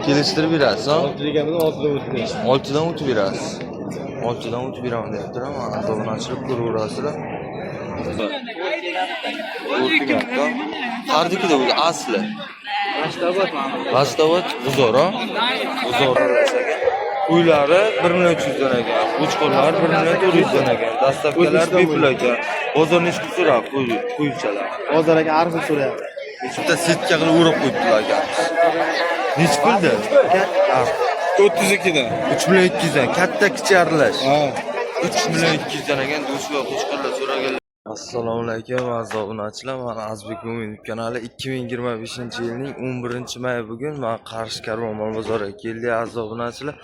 Kelishtirib berasiz, ha? 6 deganimizda 6 dan o'tib berasiz. 6 dan o'tib berasiz. 6 dan o'tib beraman deyaptilar. Mana aziz obunachilar, ko'raverasizlar. O'rtinyapti. Qardikida o'zi asli. G'ashtobod G'uzor, ha? G'uzor ekan. Uylari 1 million 300 dan ekan. Qo'chqorlari 1 million 400 dan ekan. Dastavkalar bepul ekan. Bozor nechi pul so'rab qo'yuvchalar? Bozor aka arxi so'rayapti. Bitta setka qilib o'rab qo'yibdilar aka. Nechi puldi? Narx. 32 dan. 3 million 200 dan. Katta kichik aralash. Ha. 3 million 200 dan ekan do'st va qo'chqorlar so'raganlar. Assalomu alaykum aziz obunachilar. Mana Azbek Mo'minov kanali 2025-yilning 11-may bugun men Qarshi Karvon mol bozoriga keldik aziz obunachilar.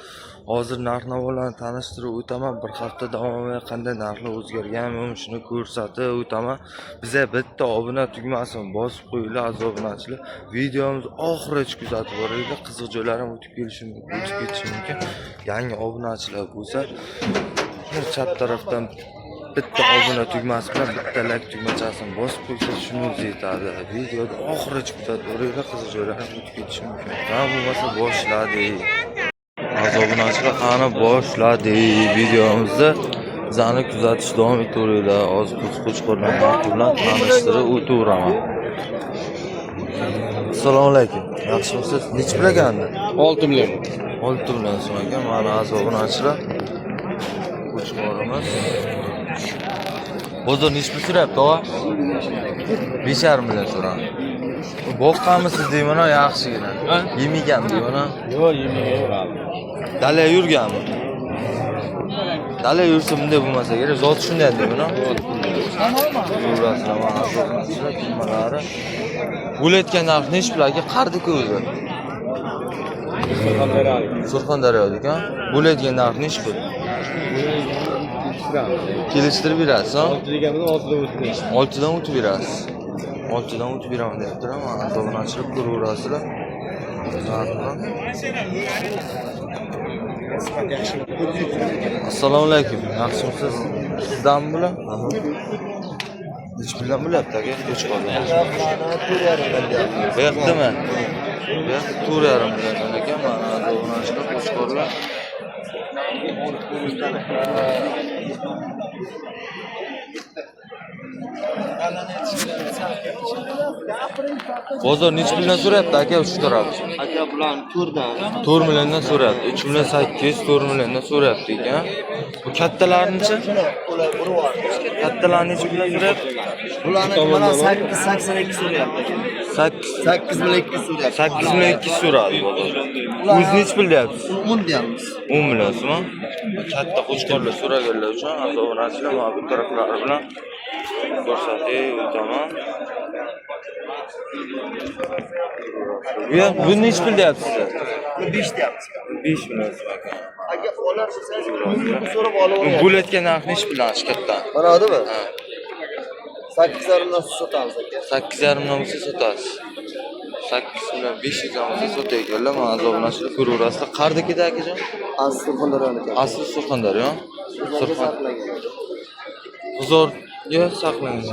Hozir narx-navolarni tanishtirib o'taman. Bir hafta davomida qanday narxlar o'zgargan, shuni ko'rsatib o'taman. Biza bitta obuna tugmasini bosib qo'yinglar aziz obunachilar. Videomiz oxirigacha kuzatib boringlar. Qiziq joylari ham o'tib kelishi mumkin, o'tib ketishi mumkin. Yangi obunachilar bo'lsa, bir chap tarafdan bitta obuna tugmasi bilan bitta like tugmachasini bosib qo'ysa shuni o'zi yetadi. Videoda oxirigacha kuzatib boringlar, qiziq joylar ham o'tib ketishi mumkin. Ha, bo'lmasa boshladik. Aziz obunachilar, qani boshladik videomizni. Bizani kuzatish davom etaveringlar. Hozir qo'chqorlar narxi bilan tanishtirib o'taveraman. Assalomu alaykum. Yaxshimisiz? Nechi pul ekandi? 6 million. 6 million so'm ekan. Mana aziz obunachilar. Qo'chqorimiz. Bozor nechi pul so'rayapti, og'a? 5,5 million so'radi. Boqqanmisiz deyman, yaxshigina. Yemagan deyman. Yo'q, yemagan yuradi. Dala yurganmi? Dala yursa bunday bo'lmasa kerak. Zoti shunday deyman. Yurasizlar, mana aziz obunachilar, kiyimlari. Bo'layotgan narx nechi pul aka? Qardiki o'zi. Surxondaryodik, ha? Bo'ladigan narx nechi pul? Kelishtirib berasiz, ha? 6 deganimizda 6 dan o'tib berasiz. 6 dan o'tib berasiz. 6 dan o'tib beraman deyaptilar. Mana aziz obunachilar, ko'raverasizlar. Narxini. Assalomu alaykum. Yaxshimisiz? Sizdanmi bular? Nechi puldan bo'lyapti aka? Qo'chqorlar. Bu yoqdami? Bu yoqda 4,5 milliondan ekan. Mana aziz obunachilar, qo'chqorlar. Bozor nechi puldan so'rayapti aka shu taraf? Aka bularni 4 dan. 4 milliondan so'rayapti. 3 million 800, 4 milliondan so'rayapti ekan. Bu kattalarnichi? Kattalarni nechi puldan so'rayapti? Bularni mana 8 82 so'rayapti aka. 8 8 million 200 so'rayapti. 8 million 200 so'radi bozor. O'zi nechi pul deyapsiz? 10 deyapmiz. 10 million so'm. Katta qo'chqorlar so'raganlar uchun aziz obunachilar mana bu taraflari bilan ko'rsatib o'taman. Bu yoq bu nechi pul deyapsiz? Bu 5 deyapmiz. 5 million so'm ekan. Aka olar desangiz 10 so'rab Bu olaveradi. bo'layotgan narx nechi puldan shu katta? Mana adimi? 8,5 dan sotamiz aka. 8,5 million bo'lsa sotasiz. 8 million 500 dan bo'lsa sotayotganlar mana aziz obunachilar ko'raverasizlar. Qardikida akajon? Asli Surxondaryoniki. Asli Surxondaryo. Surxon Surxon. saqlangan. G'uzorga saqlangan.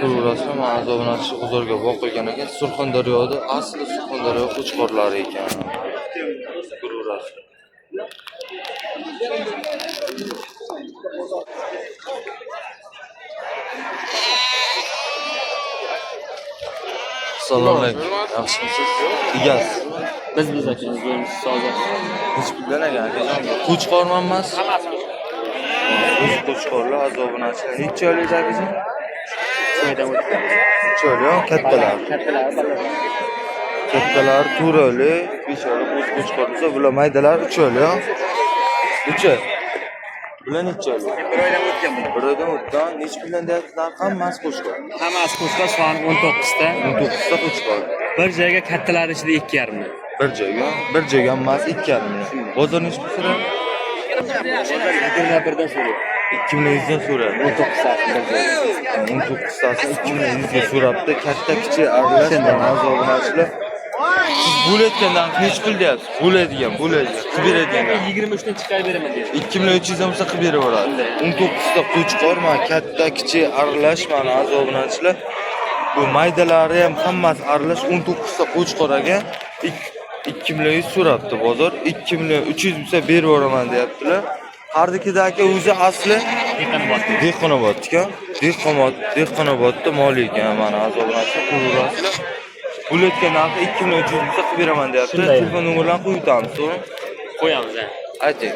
Ko'raverasizlar, mana aziz obunachilar G'uzorga boqilgan ekan. Surxondaryoda asli Surxondaryo qo'chqorlari ekan. Ko'raverasizlar. Assalomu alaykum. Yaxshimisiz? Egasi. Biz aka o'zimiz soza. Nechi puldan ekan akajon? Qo'chqormi emas? O'zi qo'chqorlar aziz obunachilar. Necha oylik akajon? Choydan o'tdi. 3 oylik, kattalar. Kattalar bolalar. Kattalar 4 oylik, 5 oylik o'z qo'chqor bo'lsa, bular maydalar 3 oylik. 3 oy. Bular necha oylik? Bir oydan o'tgan bular. Bir oydan o'tgan. Nechi puldan deyapsiz? Narxi hammasi qo'chqor. Hammasi qo'chqor soni 19 ta. 19 ta qo'chqor. Bir joyga kattalar ichida 2,5 million. Bir joyga, bir joyga hammasi 2,5 million. Bozor nechi pul so'rayapti? 21 dan so'rayapti. 2 million 100 dan so'rayapti. 19 tasi bir joyga. 19 tasi 2 million 100 ga so'rabdi. Katta kichik aralash mana aziz obunachilar. Siz bo'layotgan narx nechi pul deyapsiz? Bo'ladigan, bo'ladigan, qilib beradigan. narx. 23 dan chiqarib beraman deyapti. 2 million 300 dan bo'lsa qilib beraveradi. 19 ta qo'chqor mana katta, kichik aralash mana aziz obunachilar. Bu maydalari ham hammasi aralash 19 ta qo'chqor aka. 2 million 100 so'rabdi bozor. 2 million 300 bo'lsa berib yuboraman deyaptilar. Hardikida aka o'zi asli Dehqonobodniki. Dehqonobod, Dehqonobodda mol ekan mana azoblansa ko'raverasizlar. Bo'layotgan narxi 2 million 300 bo'lsa qilib beraman deyaptilar. Shunday. Telefon nomerlarini qo'yib o'tamiz, to'g'rimi? Qo'yamiz ha. Ayting.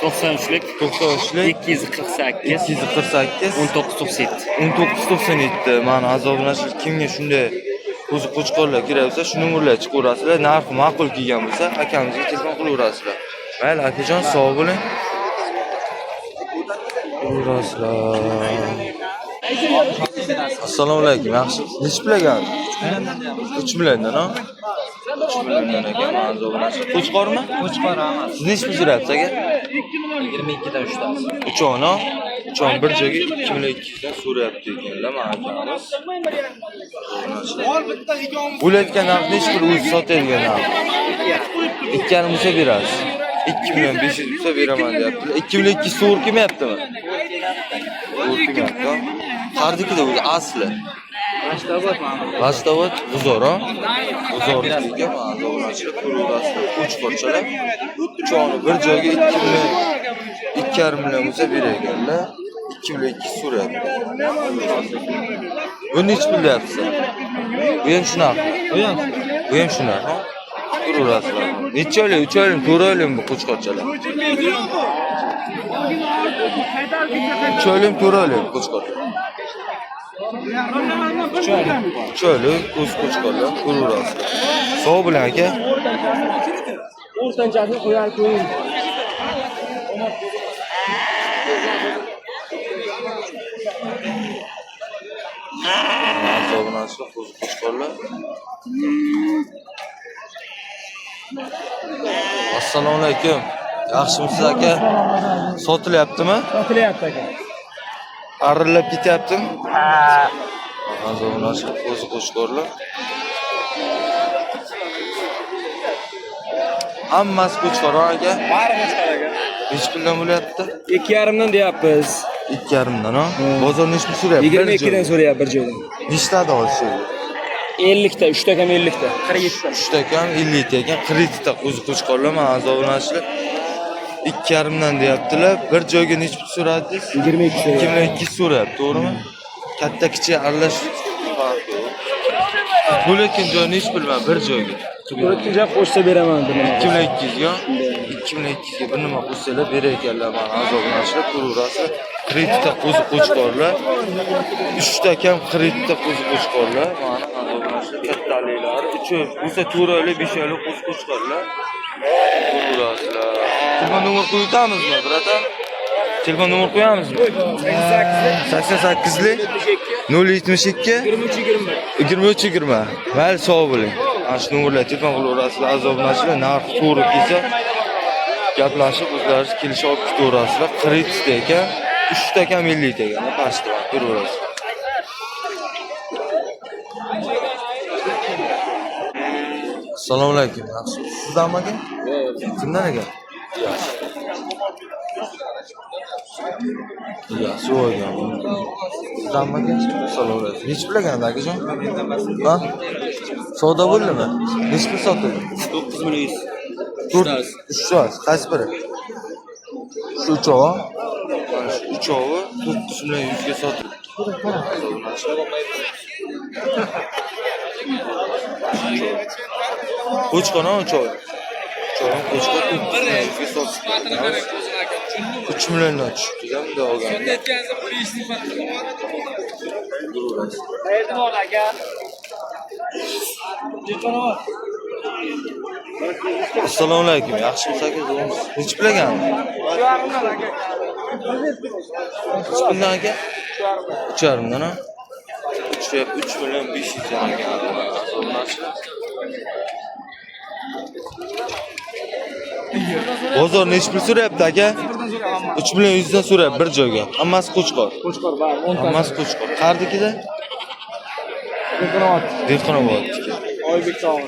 93lik 93lik 248 248 1997. 1997. Mana azoblanishlar kimga shunday qo'zi qo'chqorlar kerak bo'lsa, shu nomerlarga chiqaverasizlar. Narxi ma'qul kelgan bo'lsa, akamizga telefon qilaverasizlar. Mayli akajon, sog' bo'ling. Qilaverasizlar. Assalomu alaykum, yaxshi. Nechi pul ekan? 3 milliondan, ha? 3 milliondan ekan, mana azoblanishlar. Qo'chqormi? Qo'chqor emas. Siz nechi pul so'rayapsiz aka? 22 dan uchtasi. Uchovini, uchovini bir joyga 2 million 200 dan so'rayapti ekanlar, mana akamiz. Bo'layotgan narx nechi pul o'zi sotadigan narx? 2,5 bo'lsa berasiz. 2 million 500 bo'lsa beraman deyaptilar. 2 million 200 to'g'ri kelmayaptimi? To'g'ri kelmayapti. Qardikida o'zi asli. G'ashtobod G'uzor, ha? G'uzornikiga mana zo'rlanchilik ko'raverasizlar. Qo'chqorchalar. Uchovini bir joyga 2 million 2,5 million bo'lsa berganlar. 2 million 200 so'rayapti. Bu nechi pul deyapsiz? Bu ham shunaqa. Bu ham bu ham shunaqa. Ko'raverasizlar. Necha oylik? 3 oylik, 4 oylik bu qo'chqorchalar? 3 oylik, 4 oylik qo'chqor. 3 oylik ko'z qo'chqorlar ko'raverasizlar. Sog' bo'ling aka. O'rtanchasini qo'yar qo'ying. Azobini qo'zi qo'chqorlar. Assalomu alaykum. Yaxshimisiz aka? Sotilyaptimi? Sotilyapti aka. Arillab ketyaptimi? Azobini qo'zi qo'chqorlar. Hammasi qo'chqor aka. Bari qo'chqor aka. Nechi puldan bo'lyapti? 2,5 dan deyapmiz. 2,5 dan, ha? Bozor nechi pul so'rayapti? 22 dan so'rayapti bir joydan. Nechtadan olishdi? 50 ta, 3 ta kam 50 ta. 47 ta. 3 ta kam 50 ta ekan, 47 ta qo'zi qo'chqorlar mana azoblanishlar. 2,5 dan deyaptilar. Bir joyga nechi pul so'radingiz? 22 2 million 200 so'rayapti, to'g'rimi? Katta kichik aralash farqi yo'q. Bo'layotgan joy nechi pul mana bir joyga? To'rtga joy qo'shsa beraman bir nima. 2 million 200 ga, 2 million 200 ga bir nima qo'shsalar berar ekanlar mana azoblanishlar ko'raverasizlar. 47 ta qo'zi qo'chqorlar. 3 ta kam 47 ta qo'zi qo'chqorlar. Mana azoblanishlar kattaliklari. 3 bo'lsa 4 oylik, 5 oylik qo'zi qo'chqorlar. Ko'raverasizlar. Telefon nomer qo'yib o'tamizmi, bratan? Telefon nomer qo'yamizmi? 88lik 072 23 21. 23 20. Mayli, sog' bo'ling. Ana shu nomerlarga telefon qilaverasizlar, azoblanishlar, narxi to'g'ri kelsa gaplashib o'zlaringiz kelishib olib ketaverasizlar. 47 ta ekan, 3 ta kam 50 ta ekan, pastda ko'raverasizlar. Assalomu alaykum. Yaxshi. Sizdanmi aka? Kimdan aka? Yaxshi. Yaxshi bo'lgan. Sizdanmi aka? Assalomu alaykum. Nechi pul ekan akajon? Ha? Savdo bo'ldimi? Nechi pul sotildi? 9 million 100. 4 uchtasi. Qaysi biri? Shu uchovi? Mana shu uchovi 9 million 100 ga sotildi. Qo'chqor uchovi. Uchovi qo'chqor 9 million 100 ga sotildi. 3 milliondan tushibdi-da bunday olganda. Yuraverasiz. Qayerda bor aka? Assalomu alaykum. Yaxshimisiz aka? Zo'rmisiz? Nechi pul ekan? Nechi puldan aka? 3,5 dan, ha? 3 million 500 dan ekan. Bozor nechi pul so'rayapti aka? 3 million 100 dan so'rayapti bir joyga. Hammasi qo'chqor. Qo'chqor bor, 10 ta. Hammasi qo'chqor. Qayerdikida? Dehqonobod. Dehqonobodniki. Oybek tog'i.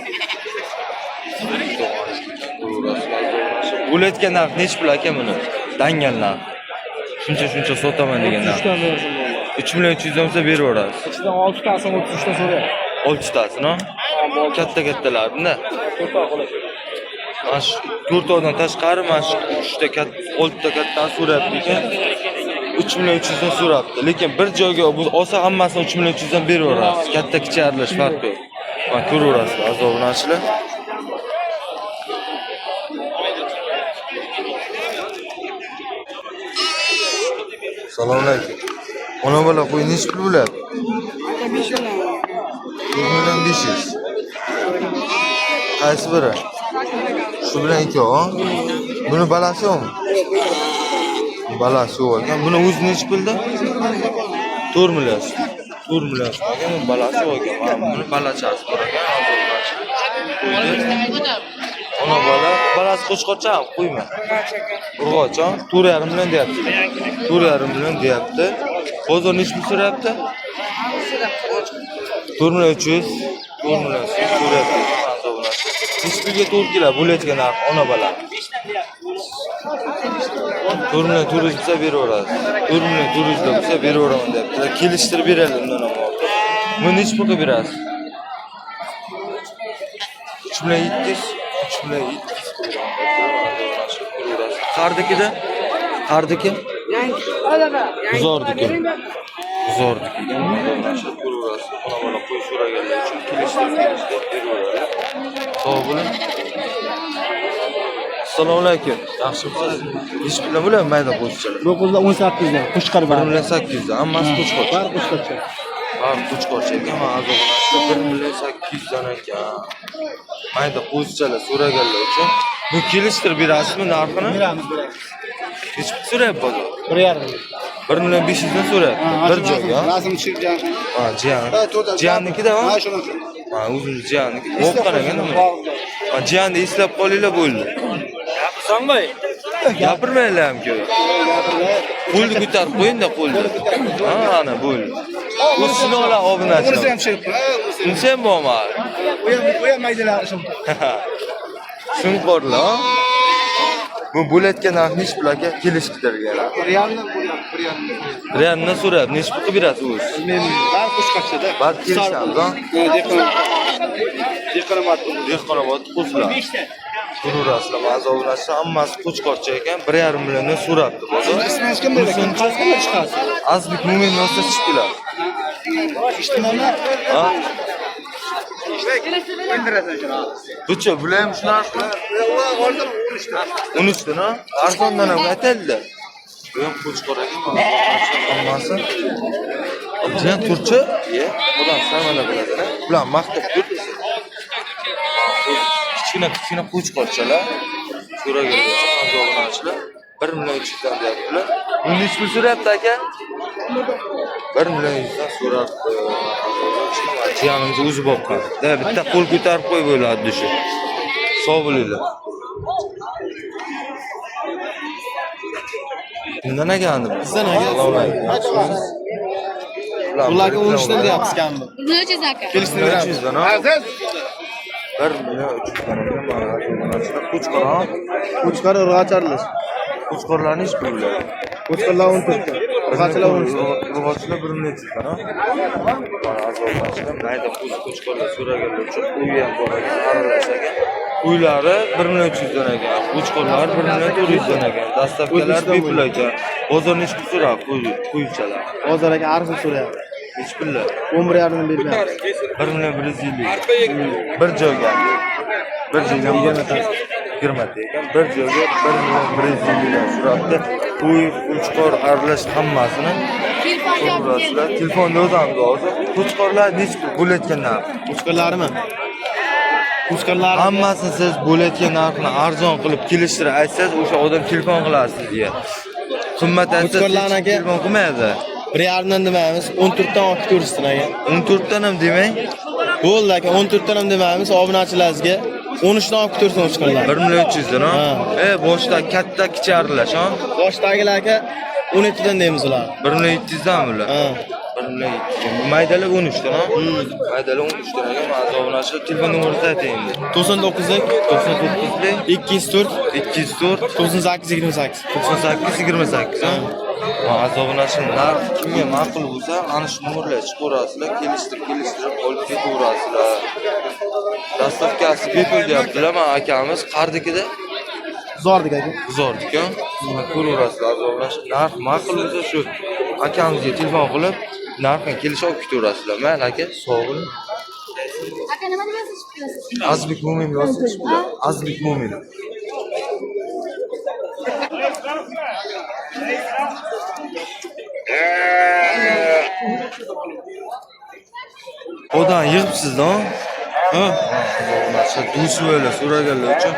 Bo'layotgan narx nechi pul aka buni? Dangal narx. Shuncha shuncha sotaman degan narx. 3 dan bersin bo'ldi. 3 million 300 dan bo'lsa beraverasiz. Ichidan 6 tasini 33 dan so'rayapti. 6 tasini, ha? Katta kattalarni. Mana shu to'rtovdan tashqari mana shu 3ta katta, 6ta kattani so'rayapti ekan. 3 million 300 dan so'rabdi. Lekin bir joyga bu olsa hammasini 3 million 300 dan beraverasiz. Katta kichik aralash farqi yo'q. Mana ko'raverasizlar aziz obunachilar. Assalomu alaykum. Ona bola qo'y nechi pul bo'ladi? 5 million 500. Qaysi biri? Shu bilan ikkovi, ha? Buni balasi yo'qmi? Balasi yo'q ekan. Buni o'zi nechi pulda? 4 million. 4 million so'm ekan. Buni balasi yo'q ekan. Mana buni balachasi bor ekan. Qo'ydi. Ona bola, balasi qo'chqorchami? Qo'yma. Urg'ochi, 4,5 million deyapti. 4,5 million deyapti. Bozor nechi pul so'rayapti? 4 million 300, 4 million so'rayapti. Nechi pulga to'g'ri keladi bo'layotgan narx ona bola? 4 million 400 bo'lsa beraveradi. 4 million 400 bo'lsa beraveraman deyaptilar. Kelishtirib beradi undan ham ortiq. Buni nechi pulga berasiz? 3 million 700, 3 million 700 qilib. Qardikida? Qardiki? Buzordiki. Buzordiki. Ko'raverasiz. Ona bola qo'y so'raganlar uchun kelishtirib kelishtirib beraveradi. Sog' bo'ling. Assalomu alaykum. Yaxshimisiz? Nechi puldan bo'ladi mayda qo'zichalar? Bu qo'zlar 18 dan, qo'chqor 1 million 800 dan. Hammasi qo'chqor. Bari qo'chqorcha. Bari qo'chqorcha ekan, mana aziz obunachilar 1 million 800 dan ekan. Mayda qo'zichalar so'raganlar uchun bu kelishtirib berasizmi narxini? Beramiz, beramiz. Nechi pul so'rayapti bozor? 1,5. 1 million 500 dan so'rayapti. Bir joyga. Rasm tushirgan. Ha, jiyan. Jiyannikida ha? Ha, shunisi. Ha, o'zimiz jiyanniki. O'q qaragan nima? Ha, jiyanni eslab qolinglar bo'ldi. Gapirsangmi? Gapirmanglar ham ko'p. Qo'lni ko'tarib qo'ying-da qo'lni. Ha, ana bo'ldi. O'zini ola obunachi. Unisi ham tushirib. Unisi ham bormi? U ham, u ham maydalar shunqor. Shunqorlar. Bu bo'layotgan narx nechi pul aka? Kelishtirgan. 1,5dan bo'lyapti, 1,5. Realdan so'rayapti, nechi pul qilib berasiz o'zi? Men bari qo'chqorchada. Bari kelishamiz, ha? Dehqonobod. Dehqonobod qo'zilar. Ko'raverasizlar, aziz obunachilar, hammasi qo'chqorcha ekan, 1,5 milliondan so'rabdi bozor. Ismingiz kim bo'ladi? Qaysi qanday chiqasiz? Azbek Mo'min yozsa chiqib keladi. Ijtimoiy Ha? Bucha, bular ham shu narxmi? 13 dan, ha? Arzondan ham aytaylik. Bu ham qo'chqor ekan, mana hammasi. Jiyan turchi? Ye, odam samala biladi. Bular maqtab turibdi. Kichkina kichkina qo'chqorchalar. So'ragan obunachilar 1 million 300 dan deyaptilar. Buni nechi pul so'rayapti aka? 1 million 100 dan so'rabdi. Jiyanimiz o'zi boqqan. Da bitta qo'l ko'tarib qo'y bo'ladi shu. Sog' bo'linglar. Kimdan ekan bu? Bizdan aka. Assalomu alaykum. Yaxshimisiz? Ularga 13 dan deyapmiz kammi? 1 million 300 aka. Kelishtirib beramiz. 300 dan, ha? 1 million 300 dan ekan, mana obunachilar. Qo'chqor, ha? Qo'chqor urg'ochi aralash. Qo'chqorlarni nechi pul bo'ladi? Qo'chqorlar 14 dan. Urg'ochilar 13 dan. Urg'ochilar 1 million 300 dan, ha? Mana aziz obunachilar, mayda qo'zi qo'chqorlar so'raganlar uchun qo'yi ham bor ekan, aralash ekan. Qo'ylari 1 million 300 dan ekan, qo'chqorlari 1 million 400 dan ekan. Dastavkalar bepul ekan. Bozor nechi pul so'radi qo'ychalar? Bozor aka arzon so'rayapti. Nechi pullar? 11,5 dan bermayapmiz. 1 million 150. Bir joyga. Bir joyga 20 ta ekan. Bir joyga 1 million 150 dan so'rabdi. Qo'y, qo'chqor aralash hammasini Telefon yopib ko'rasizlar. Telefonda yozamiz hozir. Qo'chqorlar nechi pul bo'layotgan narx? Qo'chqorlarimi? Qo'chqorlar Hammasini siz bo'layotgan narxini arzon qilib kelishtirib aytsangiz, o'sha odam telefon qiladi sizga. Qimmat aytsa, Qo'chqorlarni aka- telefon qilmaydi. 1,5 dan demaymiz, 14 dan olib ko'rishsin aka. 14 dan ham demang, Bo'ldi aka, 14 dan ham demaymiz, obunachilarimizga 13 dan olib ko'rsin qo'chqorlar. 1 million 300 dan, ha? Ha. E, boshida katta kichik aralash, ha? Boshdagilar aka 12 dan deymiz ular. 1 million 700 dan bular. Ha. 1 million million ikki. Bu maydalar 13 dan, ha? Maydalar 13 dan ekan. Mana obunachilar, telefon nomerini ayting endi. 99lik 99lik 204 204 98 28. 98 28, ha? Mana obunachilar, narx kimga ma'qul bo'lsa, ana shu nomerlarga chiqaverasizlar, kelishtirib, kelishtirib olib ketaverasizlar. Доставка si bepul deyaptilar. Mana akamiz qayerdikida? Zordik aka. Zo'rdik, a? Ko'raverasizlar, obunachilar. Narx ma'qul bo'lsa, shu akamizga telefon qilib, narxini kelishib olib ketaverasizlar. Mayli aka, sog' bo'ling. Aka, nima deb yozishib? Azbek Mo'min yozib. Azbek Mo'min. Odan yig'ibsiz-da? Ha? Shu do'stlar so'raganlar uchun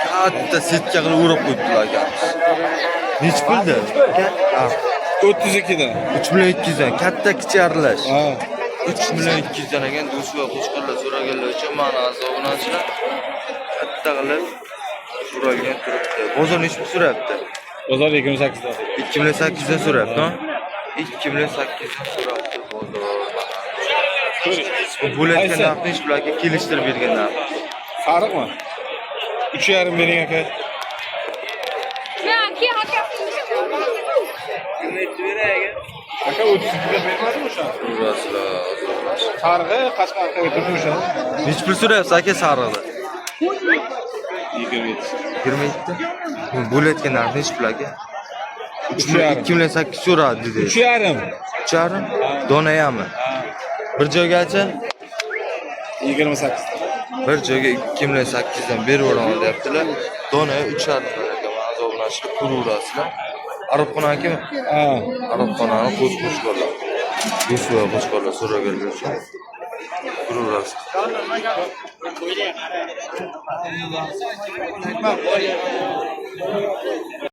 katta setka qilib o'rab qo'yibdilar akamiz. Nechi puldi? Aka? 32 dan. 3 million 200 dan katta kichik aralash. Ha. 3 million 200 dan ekan, do'st va qo'chqorlar so'raganlar uchun mana aziz obunachilar, katta qilib so'ralgan turibdi. Bozor nechi pul so'rayapti? Bozor 28 dan. 2 million 800 dan so'rayapti, ha? 2 million 800 dan so'rayapti bozor. Bu bo'layotgan Qaysi? narx nechi pul aka, kelishtirib bergan narx? Sariqmi? 3,5 bering aka. Men ki aka. Aka 32 ga bermadimi o'sha? Ko'rasizlar, aziz obunachilar. Sarig'i qachon arqaga turdi o'sha? Nechi pul so'rayapsiz aka sarig'ini? 27. 27. Bu bo'layotgan narx nechi pul aka? 3 million 2 million 800 so'radi dedi. 3,5. 3,5 donayami? Bir joygacha? 28. Bir joyga 2 million 800 dan beraveraman deyaptilar. Dona 3,5 ekan, aziz obunachilar, ko'raverasizlar. Arabxona akami? Ha. Arabxonani qo'shqorlar. Do'st va qo'chqorlar so'raganlar uchun ko'raverasiz.